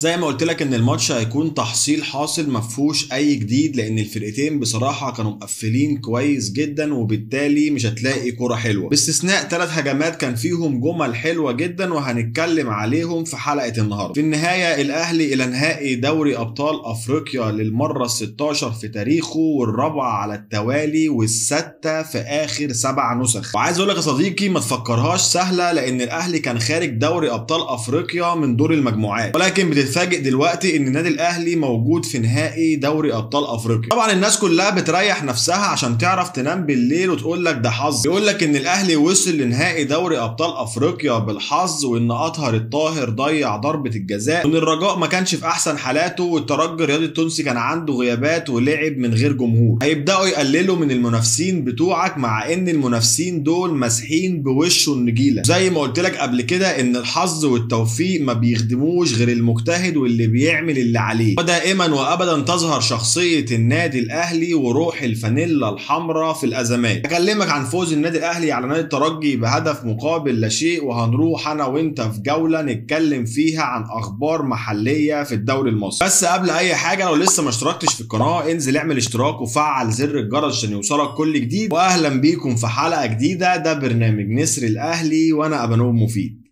زي ما قلت لك ان الماتش هيكون تحصيل حاصل مفهوش اي جديد، لان الفرقتين بصراحة كانوا مقفلين كويس جدا، وبالتالي مش هتلاقي كرة حلوة باستثناء 3 هجمات كان فيهم جمل حلوة جدا وهنتكلم عليهم في حلقة النهارده. في النهاية الاهلي الى نهائي دوري ابطال افريقيا للمرة 16 في تاريخه، والرابعة على التوالي، والسادسه في اخر 7 نسخ. وعايز اقول لك يا صديقي ما تفكرهاش سهلة، لان الاهلي كان خارج دوري ابطال افريقيا من دور المجموعات، ولكن بتتفاجئ دلوقتي ان النادي الاهلي موجود في نهائي دوري ابطال افريقيا. طبعا الناس كلها بتريح نفسها عشان تعرف تنام بالليل وتقول لك ده حظ، يقول لك ان الاهلي وصل لنهائي دوري ابطال افريقيا بالحظ، وان اطهر الطاهر ضيع ضربه الجزاء، وان الرجاء ما كانش في احسن حالاته، والترجي الرياضي التونسي كان عنده غيابات ولعب من غير جمهور. هيبداوا يقللوا من المنافسين بتوعك، مع ان المنافسين دول مسحين بوشه النجيله. زي ما قلت لك قبل كده ان الحظ والتوفيق ما بيخدموش غير المجتهد واللي بيعمل اللي عليه. ودائما وابدا تظهر شخصية النادي الاهلي وروح الفانيلا الحمراء في الازمات. هكلمك عن فوز النادي الاهلي على نادي الترجي بهدف مقابل لا شيء، وهنروح انا وانت في جولة نتكلم فيها عن اخبار محليه في الدوري المصري. بس قبل اي حاجة لو لسه ما اشتركتش في القناة انزل اعمل اشتراك وفعل زر الجرس عشان يوصلك كل جديد. واهلا بيكم في حلقة جديدة، ده برنامج نسر الاهلي وانا ابانوب مفيد.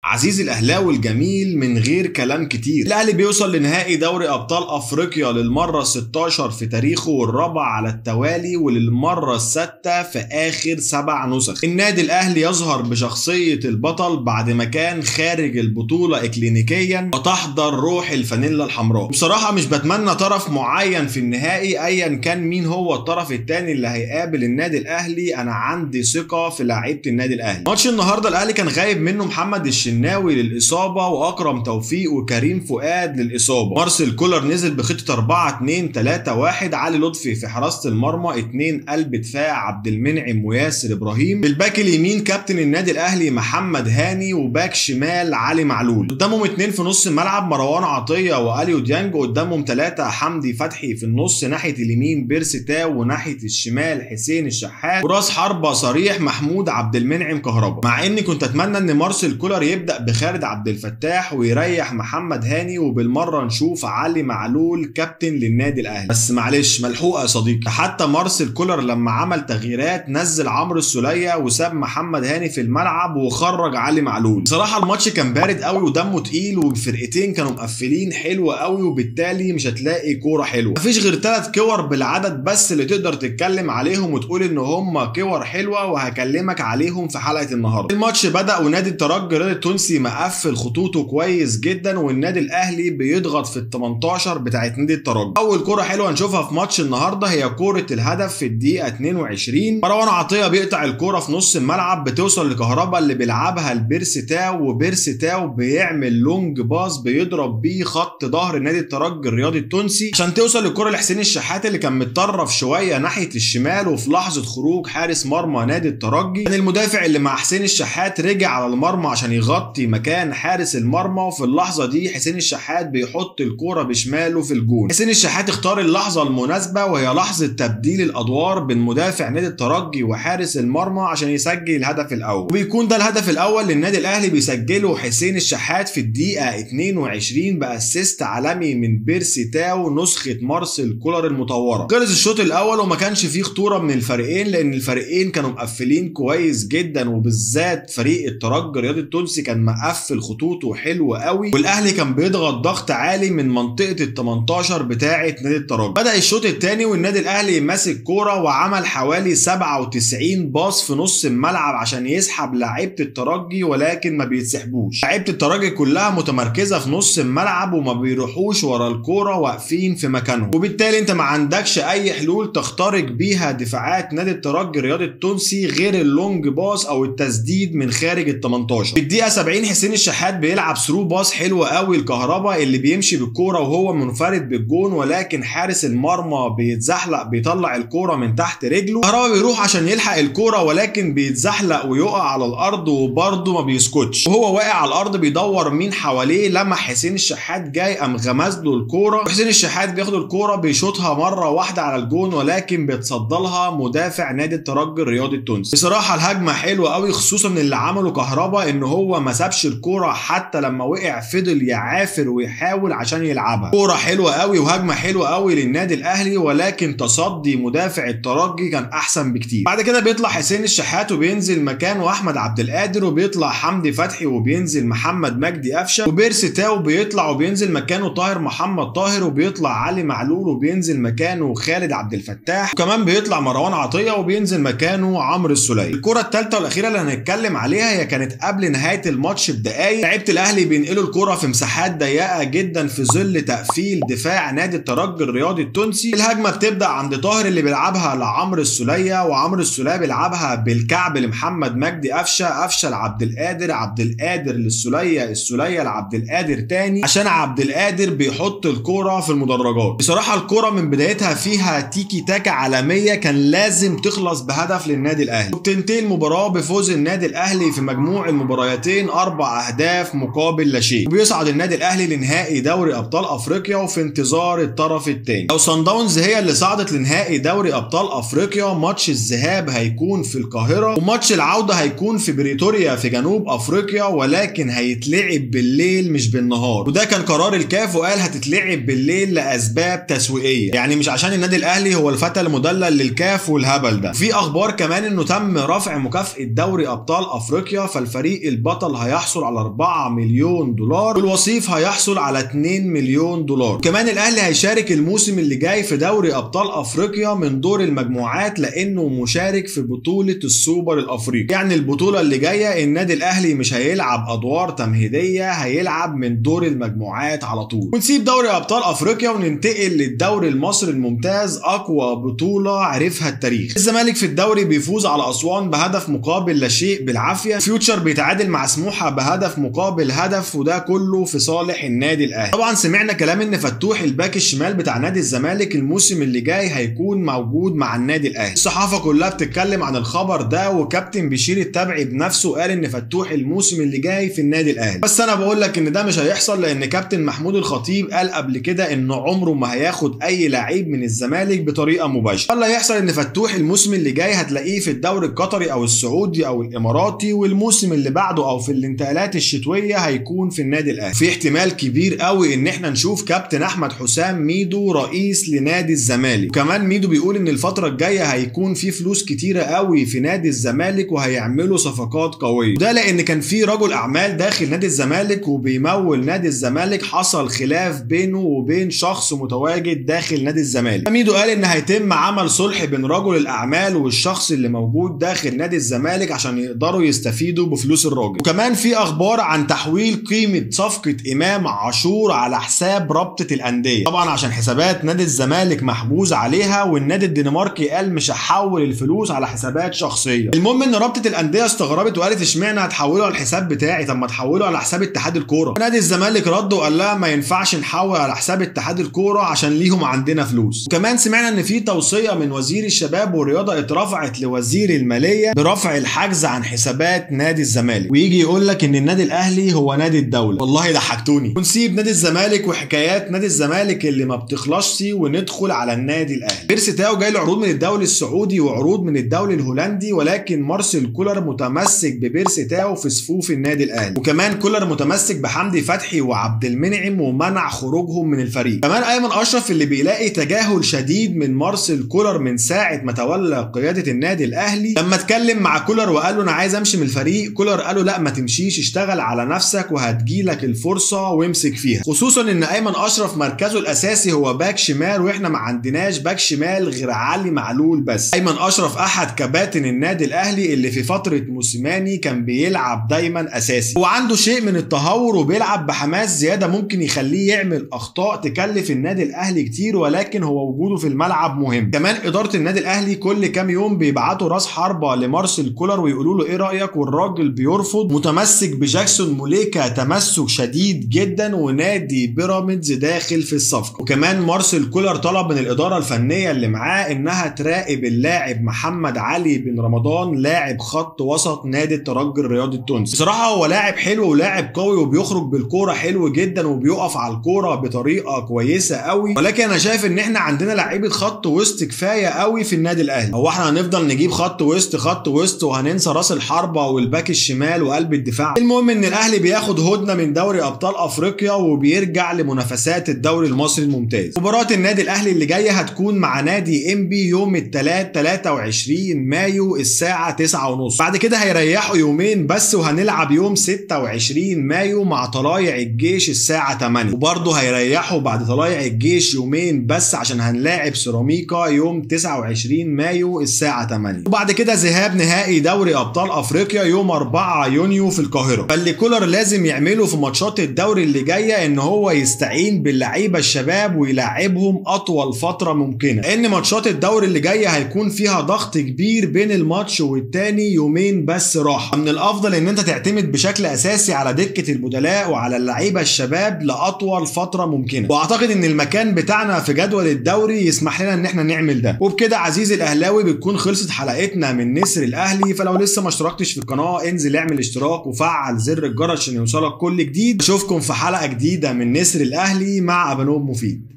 عزيزي الاهلاوي الجميل، من غير كلام كتير، الاهلي بيوصل لنهائي دوري ابطال افريقيا للمرة 16 في تاريخه، والرابعة على التوالي، وللمره السادسة في اخر 7 نسخ. النادي الاهلي يظهر بشخصية البطل بعد ما كان خارج البطولة اكلينيكيا، وتحضر روح الفانيلا الحمراء. بصراحة مش بتمنى طرف معين في النهائي ايا كان مين هو الطرف الثاني اللي هيقابل النادي الاهلي، انا عندي ثقة في لعيبة النادي الاهلي. ماتش النهارده الاهلي كان غايب منه محمد الشناوي للإصابة، وأكرم توفيق وكريم فؤاد للإصابة. مارسيل كولر نزل بخطة 4-2-3-1، علي لطفي في حراسة المرمى، 2 قلب دفاع عبد المنعم وياسر إبراهيم، في الباك اليمين كابتن النادي الأهلي محمد هاني، وباك شمال علي معلول. قدامهم 2 في نص الملعب مروان عطية وأليو ديانج، قدامهم 3 حمدي فتحي في النص، ناحية اليمين بيرسي تاو وناحية الشمال حسين الشحات، وراس حربة صريح محمود عبد المنعم كهربا. مع إني كنت أتمنى إن مارسيل كولر يبدأ بخالد عبد الفتاح ويريح محمد هاني، وبالمره نشوف علي معلول كابتن للنادي الاهلي، بس معلش ملحوقه يا صديقي. حتى مارسيل كولر لما عمل تغييرات نزل عمرو السوليه وساب محمد هاني في الملعب وخرج علي معلول. بصراحة الماتش كان بارد قوي ودمه تقيل، والفرقتين كانوا مقفلين حلو قوي، وبالتالي مش هتلاقي كورة حلوة. مفيش غير 3 كور بالعدد بس اللي تقدر تتكلم عليهم وتقول ان هم كور حلوة، وهكلمك عليهم في حلقة النهارده. الماتش بدا ونادي الترجي الرياضي التونسي مقفل خطوطه كويس جدا، والنادي الاهلي بيضغط في ال 18 بتاعت نادي الترجي. اول كرة حلوة نشوفها في ماتش النهارده هي كرة الهدف في الدقيقة 22، مروان عطية بيقطع الكرة في نص الملعب، بتوصل لكهربا اللي بيلعبها لبيرسي تاو، وبيرسي تاو بيعمل long pass بيضرب بيه خط ظهر نادي الترجي الرياضي التونسي عشان توصل الكرة لحسين الشحات اللي كان متطرف شوية ناحية الشمال. وفي لحظة خروج حارس مرمى نادي الترجي كان المدافع اللي مع حسين الشحات رجع على المرمى عشان يغطي مكان حارس المرمى، وفي اللحظة دي حسين الشحات بيحط الكورة بشماله في الجون. حسين الشحات اختار اللحظة المناسبة وهي لحظة تبديل الادوار بين مدافع نادي الترجي وحارس المرمى عشان يسجل الهدف الاول، وبيكون ده الهدف الاول للنادي الاهلي بيسجله حسين الشحات في الدقيقة 22 ب assist عالمي من بيرسي تاو نسخه مارسيل كولر المطوره. خلص الشوط الاول وما كانش فيه خطورة من الفريقين، لان الفريقين كانوا مقفلين كويس جدا، وبالذات فريق الترجي الرياضي التونسي كان مقفل خطوطه حلو قوي، والاهلي كان بيضغط ضغط عالي من منطقة ال 18 بتاعه نادي الترجي. بدا الشوط الثاني والنادي الاهلي ماسك كورة وعمل حوالي 97 باص في نص الملعب عشان يسحب لعيبة الترجي، ولكن ما بيتسحبوش. لعيبة الترجي كلها متمركزه في نص الملعب وما بيروحوش ورا الكورة، واقفين في مكانهم، وبالتالي انت ما عندكش اي حلول تخترق بيها دفاعات نادي الترجي الرياضي التونسي غير ال long pass او التسديد من خارج ال 18. في الدقيقة 73 حسين الشحات بيلعب through pass حلو قوي لكهربا اللي بيمشي بالكورة وهو منفرد بالجون، ولكن حارس المرمى بيتزحلق بيطلع الكورة من تحت رجله. كهربا بيروح عشان يلحق الكورة ولكن بيتزحلق ويقع على الارض وبرضه ما بيسكتش، وهو واقع على الارض بيدور مين حواليه، لما حسين الشحات جاي قام غمز له الكورة، وحسين الشحات بياخد الكورة بيشوطها مرة واحدة على الجون ولكن بيتصدلها مدافع نادي الترجي الرياضي التونسي. بصراحة الهجمة حلوة قوي، خصوصا اللي عمله كهربا ان هو ما سابش الكورة حتى لما وقع، فضل يعافر ويحاول عشان يلعبها. كورة حلوة قوي وهجمه حلوة قوي للنادي الاهلي، ولكن تصدي مدافع الترجي كان احسن بكتير. بعد كده بيطلع حسين الشحات وبينزل مكانه احمد عبد القادر، وبيطلع حمدي فتحي وبينزل محمد مجدي قفشه، وبيرسي تاو بيطلع وبينزل مكانه طاهر محمد طاهر، وبيطلع علي معلول وبينزل مكانه خالد عبد الفتاح، وكمان بيطلع مروان عطية وبينزل مكانه عمرو السوليه. الكره الثالثة والاخيرة اللي هنتكلم عليها هي كانت قبل نهاية الماتش بدقايق. لعيبة الاهلي بينقلوا الكره في مساحات ضيقه جدا في ظل تقفيل دفاع نادي الترجي الرياضي التونسي. الهجمة بتبدا عند طاهر اللي بيلعبها لعمرو السوليه، وعمرو السوليه بيلعبها بالكعب لمحمد مجدي قفشه، قفشه لعبد القادر، عبد القادر للسوليه، السوليه لعبد القادر تاني، عشان عبد القادر بيحط الكورة في المدرجات. بصراحة الكورة من بدايتها فيها تيكي تاكا عالمية، كان لازم تخلص بهدف للنادي الاهلي. وبتنتهي المباراة بفوز النادي الاهلي في مجموع المباراتين 4 اهداف مقابل لا شيء، وبيصعد النادي الاهلي لنهائي دوري ابطال افريقيا وفي انتظار الطرف الثاني. لو صن داونز هي اللي صعدت لنهائي دوري ابطال افريقيا، ماتش الذهاب هيكون في القاهرة وماتش العودة هيكون في بريتوريا في جنوب افريقيا، ولكن هيتلعب بالليل مش بالنهار، وده كان قرار الكاف وقال هتتلعب بالليل لاسباب تسويقية، يعني مش عشان النادي الاهلي هو الفتى المدلل للكاف والهبل ده. في اخبار كمان انه تم رفع مكافاة دوري ابطال افريقيا، فالفريق البطل هيحصل على 4 مليون دولار والوصيف هيحصل على 2 مليون دولار. كمان الاهلي هيشارك الموسم اللي جاي في دوري ابطال افريقيا من دور المجموعات لانه مشارك في بطوله السوبر الافريقي، يعني البطولة اللي جاية النادي الاهلي مش هيلعب ادوار تمهيديه، هيلعب من دور المجموعات على طول. ونسيب دوري ابطال افريقيا وننتقل للدوري المصري الممتاز، اقوى بطوله عرفها التاريخ. الزمالك في الدوري بيفوز على اسوان بهدف مقابل لا شيء بالعافية، فيوتشر بيتعادل مع سموحه بهدف مقابل هدف، وده كله في صالح النادي الاهلي. طبعا سمعنا كلام ان فتوح الباك الشمال بتاع نادي الزمالك الموسم اللي جاي هيكون موجود مع النادي الاهلي. الصحافة كلها بتتكلم عن الخبر ده، وكابتن بشير التبعي بنفسه قال ان فتوح الموسم اللي جاي في النادي الاهلي، بس انا بقول لك ان ده مش هيحصل، لان كابتن محمود الخطيب قال قبل كده ان عمره ما هياخد اي لعيب من الزمالك بطريقة مباشرة. اللي هيحصل ان فتوح الموسم اللي جاي هتلاقيه في الدوري القطري او السعودي او الاماراتي، والموسم اللي بعده او في الانتقالات الشتوية هيكون في النادي الاهلي. في احتمال كبير قوي ان احنا نشوف كابتن احمد حسام ميدو رئيس لنادي الزمالك، وكمان ميدو بيقول ان الفترة الجاية هيكون في فلوس كتيرة قوي في نادي الزمالك وهيعملوا صفقات قوية، وده لان كان في رجل اعمال داخل نادي الزمالك وبيمول نادي الزمالك، حصل خلاف بينه وبين شخص متواجد داخل نادي الزمالك. ميدو قال ان هيتم عمل صلح بين رجل الاعمال والشخص اللي موجود داخل نادي الزمالك عشان يقدروا يستفيدوا بفلوس الراجل. وكمان في اخبار عن تحويل قيمة صفقة امام عاشور على حساب رابطه الاندية، طبعا عشان حسابات نادي الزمالك محجوز عليها، والنادي الدنماركي قال مش هحول الفلوس على حسابات شخصية. المهم ان رابطه الاندية استغربت وقالت اشمعنى هتحوله على الحساب بتاعي، طب ما تحوله على حساب اتحاد الكورة. نادي الزمالك رد وقال لا ما ينفعش نحول على حساب اتحاد الكورة عشان ليهم عندنا فلوس. وكمان سمعنا ان في توصية من وزير الشباب والرياضة اترفعت لوزير المالية برفع الحجز عن حسابات نادي الزمالك، ويجي يقول لك ان النادي الاهلي هو نادي الدولة. والله ضحكتوني. ونسيب نادي الزمالك وحكايات نادي الزمالك اللي ما بتخلصش وندخل على النادي الاهلي. بيرسي تاو جاي له عروض من الدوري السعودي وعروض من الدوري الهولندي، ولكن مارسيل كولر متمسك ببيرسي تاو في صفوف النادي الاهلي، وكمان كولر متمسك بحمدي فتحي وعبد المنعم ومنع خروجهم من الفريق. كمان ايمن اشرف اللي بيلاقي تجاهل شديد من مارسيل كولر من ساعة ما تولى قيادة النادي الاهلي، لما اتكلم مع كولر وقال له انا عايز امشي من الفريق، كولر قال له لا ما تمشيش، اشتغل على نفسك وهتجيلك الفرصة وامسك فيها، خصوصا ان ايمن اشرف مركزه الاساسي هو باك شمال، واحنا ما عندناش باك شمال غير علي معلول بس. ايمن اشرف احد كباتن النادي الاهلي اللي في فترة موسيماني كان بيلعب دايما اساسي، وعنده شيء من التهور وبيلعب بحماس زيادة ممكن يخليه يعمل اخطاء تكلف النادي الاهلي كتير، ولكن هو وجوده في الملعب مهم. كمان ادارة النادي الاهلي كل كام يوم بيبعتوا راس حربه لمارسيل كولر ويقولوا له ايه رايك، والراجل بيرفض، متمسك متمسك بجاكسون موليكا تمسك شديد جدا، ونادي بيراميدز داخل في الصفقة. وكمان مارسيل كولر طلب من الادارة الفنية اللي معاه انها تراقب اللاعب محمد علي بن رمضان لاعب خط وسط نادي الترجي الرياضي التونسي. بصراحة هو لاعب حلو ولاعب قوي وبيخرج بالكورة حلو جدا وبيقف على الكورة بطريقة كويسة قوي، ولكن انا شايف ان احنا عندنا لعيبة خط وسط كفاية قوي في النادي الاهلي. هو احنا هنفضل نجيب خط وسط خط وسط وهننسى راس الحربة والباك الشمال وقلب الدفاع؟ المهم ان الاهلي بياخد هدنة من دوري ابطال افريقيا وبيرجع لمنافسات الدوري المصري الممتاز. مباراة النادي الاهلي اللي جاية هتكون مع نادي انبي يوم الثلاث 23 مايو الساعة 9:30. بعد كده هيريحوا يومين بس، وهنلعب يوم 26 مايو مع طلايع الجيش الساعة 8، وبرضه هيريحوا بعد طلايع الجيش يومين بس عشان هنلاعب سيراميكا يوم 29 مايو الساعة 8. وبعد كده ذهاب نهائي دوري ابطال افريقيا يوم 4 يونيو في القاهرة. فاللي كولر لازم يعمله في ماتشات الدوري اللي جاية ان هو يستعين باللعيبة الشباب ويلعبهم اطول فترة ممكنة، لان ماتشات الدوري اللي جاية هيكون فيها ضغط كبير بين الماتش والتاني يومين بس راحة. من الافضل ان انت تعتمد بشكل اساسي على دكة البدلاء وعلى اللعيبة الشباب لاطول فترة ممكنة، واعتقد ان المكان بتاعنا في جدول الدوري يسمح لنا ان احنا نعمل ده. وبكده عزيزي الاهلاوي بتكون خلصت حلقتنا من نسر الاهلي. فلو لسه ما اشتركتش في القناة انزل اعمل اشتراك وفعل زر الجرس عشان يوصلك كل جديد. اشوفكم في حلقة جديدة من نسر الاهلي مع ابانوب مفيد.